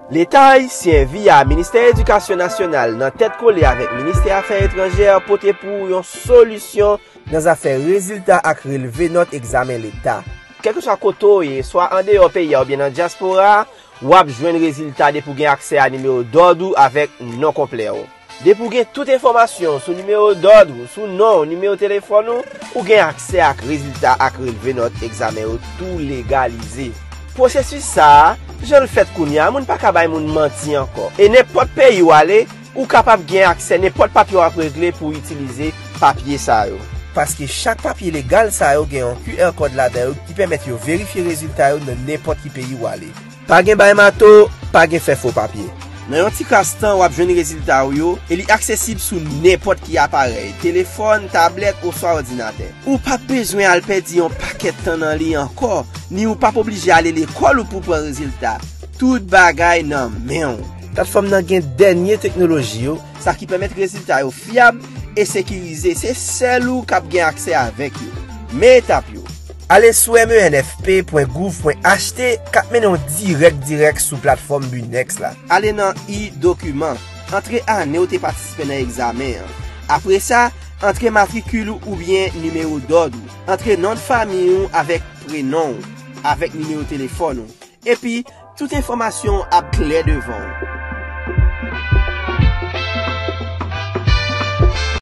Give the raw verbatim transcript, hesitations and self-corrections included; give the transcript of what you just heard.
Leta ayisyen, via Ministè Edikasyon Nasyonal, nan tèt kole avèk Ministè Afè Etranjè, pote pou ou yon solisyon nan zafè rezilta ak relve nòt egzamen leta. Kèlkeswa kote w ye, swa andeyò peyi a oubyen nan dyaspora a, w ap jwenn rezilta depi w gen aksè a nimewo dòd ou avèk non konplè w. Depi w gen tout enfòmasyon w sou nimewo dòd ou, sou non w, nimewo telefòn ou, ou gen aksè ak rezilta ak relve nòt egzamen yo tou legalize. Pwosesis sa a, jan l fèt kounye a, moun pa ka bay moun manti ankò. E nenpòt peyi w ale, ou kapab gen aksè nenpòt papye w ap regle pou w itilize papye sa yo. Paske chak papye legal sa yo gen yon Q R kòd ladan yo ki pèmèt yo verifye rezilta yo nan nenpòt ki peyi w ale. Pa gen bay mato, pa gen fè fo papye. Nan yon ti kras tan, w ap jwenn rezilta w yo e li aksesib sou nenpòt ki aparèy, telefòn, tablèt oswa òdinatè. Ou p ap bezwen al pèdi yon pakèt tan nan li ankò, ni ou p ap oblije ale lekòl ou pou pran rezilta. Tout bagay nan men w. Platfòm nan gen dènye teknoloji yo, sa ki pèmèt rezilta yo fyab e sekirize. Se sèl ou k ap gen aksè avèk yo. Men etap yo. Ale sou M E N F P pwen gouv pwen H T k ap mennen w dirèk dirèk sou platfòm Bunex la. Ale nan e-dokiman. Antre ane w te patisipe nan egzamen an. Apre sa, antre matrikil ou oubyen nimewo dòd ou. Antre non fanmi w avèk prenon w, avèk nimewo telefòn ou. Epi, tout enfòmasyon w ap klè devan w.